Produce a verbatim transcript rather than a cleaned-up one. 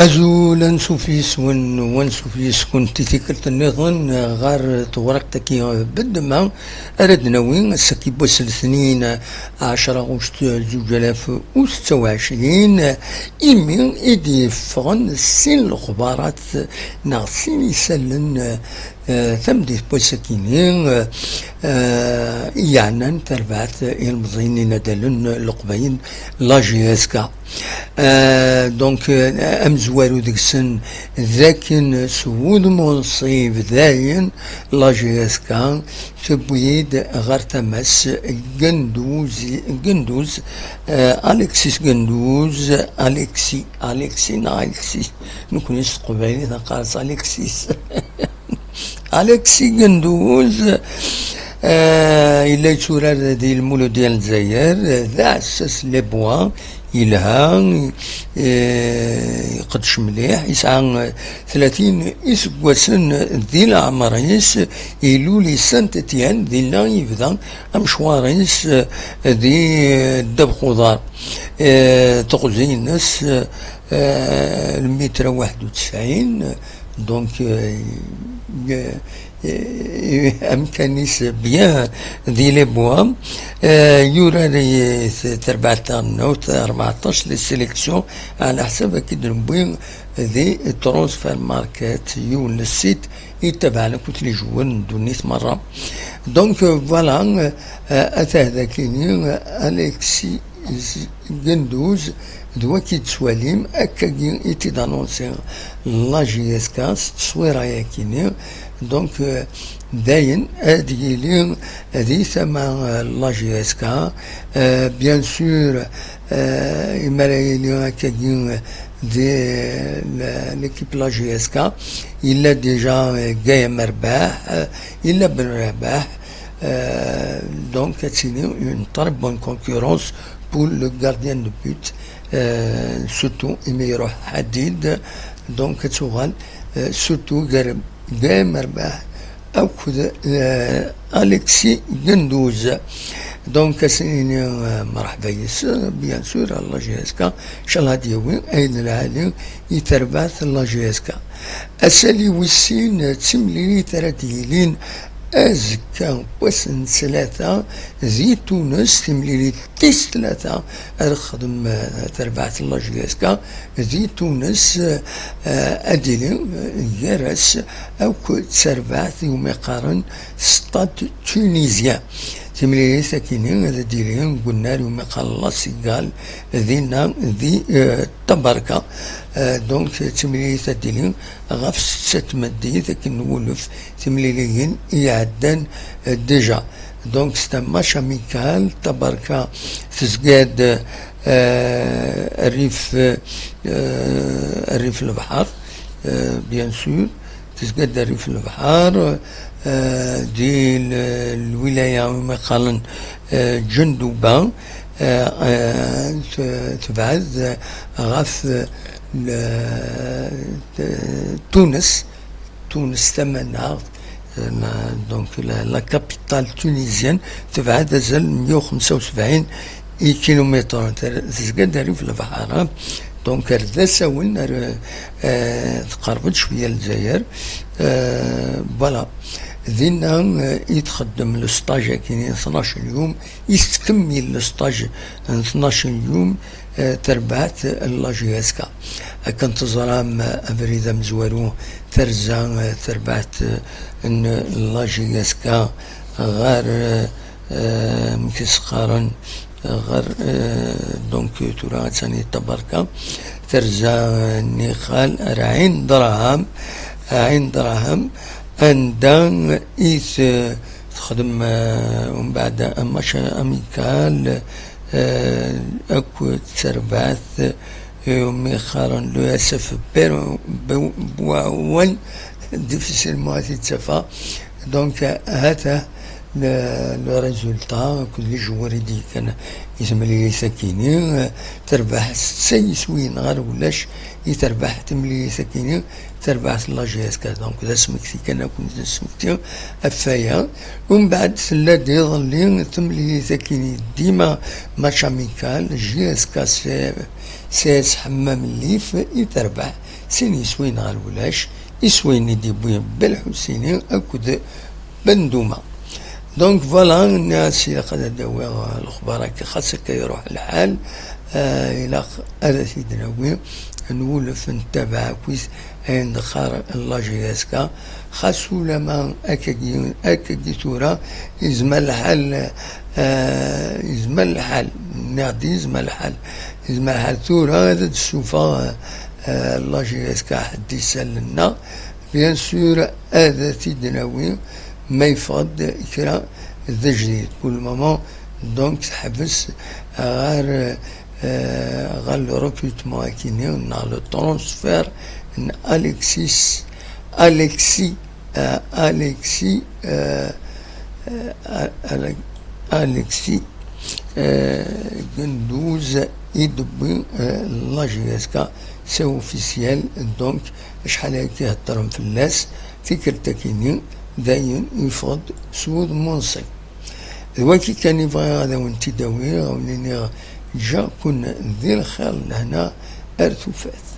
Azul, ansuf yes-wen, u ansuf yes-kent i tikkelt nniḍen ɣer tewriqt-agi n Beddema, ara d-nawi ass-agi n wass n letnin, ɛecra ɣuct zuǧ alaf u setta u ɛecrin, imi i d-yeffɣen sin lexbarat neɣ sin isallen, eh, tameddit n wass-agi-ni, eh, eh, i yeɛnan tarbaɛt ilmeẓyen inadalen n Leqbayel, la J S K. Euh, donc, euh, amezwaru deg-sen d akken s wudem unṣib dayen la J S K tewwi-d ɣer tama-s Genduz, Genduz, euh, Alexis Genduz, Alexis, Alexis neɣ Alexis, nekkni s teqbaylit neqqar-as Alexis. Alexis Genduz, eh, yella yetturar di Lmuludya n Lezzayer, d aɛessas n les bois, yelha, eh, iqeddec mliḥ, yesɛa, eh, tlatin iseggasen di leɛmer-is, ilul i Saint-Étienne, dinna yebda amecwar-is, eh, di, eh, ddabex uḍar. Eh, teɣzi-ines, eh, lmitra waḥed u tesɛin, donc, euh, euh, euh, amkan-is bien di les bois. Euh, yurar i t-, terbaɛt taɣelnawt, rbeɛṭac les sélections, ɛla ḥsab akken d-newwi di Transfer Market, yiwen n site yettabaɛen akk les joueurs n ddunit merra. Donc, euh, voilà, euh, atah dakini, euh, Alexis Genduz, d waki d-tettwalim, akkagi i t-id-anunsi la J S K s tteswira-yakini. Donc, euh, dayen ad yili di tama, euh, la J S K. Euh, bien sûr, euh, imi ara yili akkagi di, euh, la, l'équipe la J S K, yella déjà, euh, Gaël Merbaḥ, euh, yella Ben Rabaḥ, Euh, donc, ad tili une très bonne concurrence pour le gardien de but, euh, surtout imi iruḥ Hadid, donc ad tuɣal, euh, surtout gar Gaël Merbaḥ akked, euh, Alexis Genduz. Donc, ad s-nini, euh, mṛeḥba yes-s, bien sûr, la J S K, ncallah ad yawi ayen lɛali i terbaɛt la J S K. Asali wis sin d timlilit ara d-yilin azekka wass n ttlata di Tunes, timlilit tis tlata ara texdem, eh, terbaɛt n la J S K di Tunes, eh, ad d-tili, eh, gar-as akk d terbaɛt iwumi qqaren Stade Tunisien. Timlilit akini ad d-tili deg unnar iwumi qqaren La Cigale dinna di, eh, Tabarka. Eh, donc, timlilit ad d-tili ɣef setta tmeddit akken nwulef timliliyin i iɛeddan, eh, déjà. Donc, c'est un match amical, Tabarka tezga-d, eh, rrif, eh, rrif lebḥer, eh, bien sûr, tezga-d rrif lebḥer, eh, di l-, lwilaya umi qqaren, eh, Ǧenduba, eh, eh, t-, tebɛed ɣef, eh, l-, t-, Tunes, Tunes tamaneɣt, eh, na-, donc la, la capitale tunisienne, tebɛed azal meyya u xemsa u sebɛin ikilumitren, ter-, tezga-d rrif lebḥer, eh. Donc ar d asawen, ar, eh, tqerreb-d cwiya Lezzayer. Eh, voilà. Dinna, eh, i txeddem le stage akini tnac n yum, i tettkemmil le stage n tnac n yum, eh, terbaɛt n la J S K. Akken teẓram, eh, abrid amezwaru terza, eh, terbaɛt, eh, n la J S K ɣer, eh, eh, amek i s-qqaren, eh, ɣer, eh, donc tura attan i Tabarka, terza, eh, nniqal ar Ɛin Dṛaham, Ɛin Dṛaham, anda i t-, texdem, eh, umbeɛd amac amical, eh, akked terbaɛt, eh, umi qqaren le S F P Bouaouane, difficilement ad t-id-tafeɣ. Donc, eh, hata le, le résultat, akked les joueurs i d-yekkan i temlilit akini, eh, terbeḥ setta yiswiyen ɣer ulac i terbeḥ temlilit akini, terbaɛt n la J S K. Donc, d asmekti kan ad ken-nesmekti ɣef waya. Umbeɛd tella-d iḍelli temlilit akini dima match amical, J S K C S Ḥemmam Llif i terbeḥ sin yiswiyen ɣer ulac, iswiyen i d-yewwi Belḥusini akked Benduma. Donc voilà, nniɣ-as ilaq ad d-awiɣ lexbar-agi, xas akka iruḥ lḥal, eh, ilaq ad t-id-nawi, nwulef, nettabaɛ akkit ayen d-qqar la J S K, xas ulama akkagi, akkagi tura, yezmer lḥal, eh, yezmer lḥal, nniɣ-d yezmer lḥal, yezmer lḥal tura ad d-ssufeɣ, eh, la J S K ḥedd isallen-nneɣ, bien sûr, ad t-id-nawi ma yeffeɣ-d kra d ajdid. Pour le moment, donc, teḥbes ɣer, eh, ɣer le recrutement akini, neɣ le transfert n Alexis, Alexis, eh, Alexis, eh, eh, Ale-, Alexis, eh, Genduz i d-tewwi, eh, la J S K, c'est officiel, donc, acḥal ay k-iheddren fell-as, tikkelt akini, dayen yeffeɣ-d s wudem unṣib. D waki kan i bɣiɣ ad awen-t-id-awiɣ, ad awen-iniɣ ǧǧiɣ-ken di lxir d lehna ar tufat.